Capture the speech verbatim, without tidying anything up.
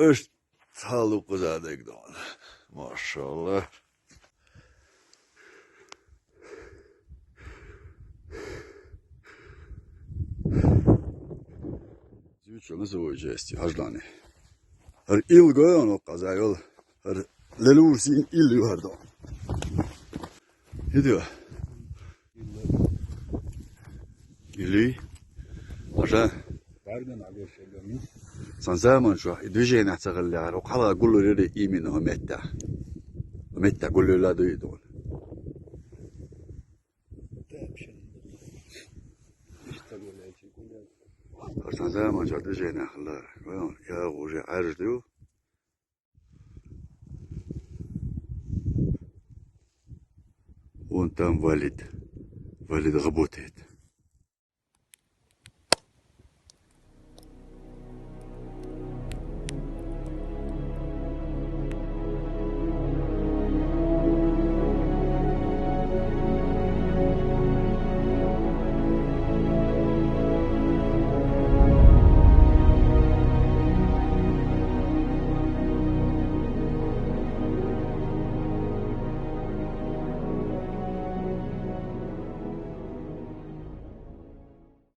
Иштта хьалукхаза дайг ду. Машалла. Зуьйчу нозовой части хьажлани. ХӀара илла гой хьуна, воккха зайол. ХӀара лелур син илла ю хӀара ду. ХӀида? Илли? Аша? Барган агошегами. Сан заман чу и движение ца хилла, хӀара хьала гуллур яра именно хӀу метта. ХӀу метта гуллула дуй ду. ХӀара сан заман чу движение хилла. Я уже Ӏаьржа ду. Вон там Валид. Валид работает.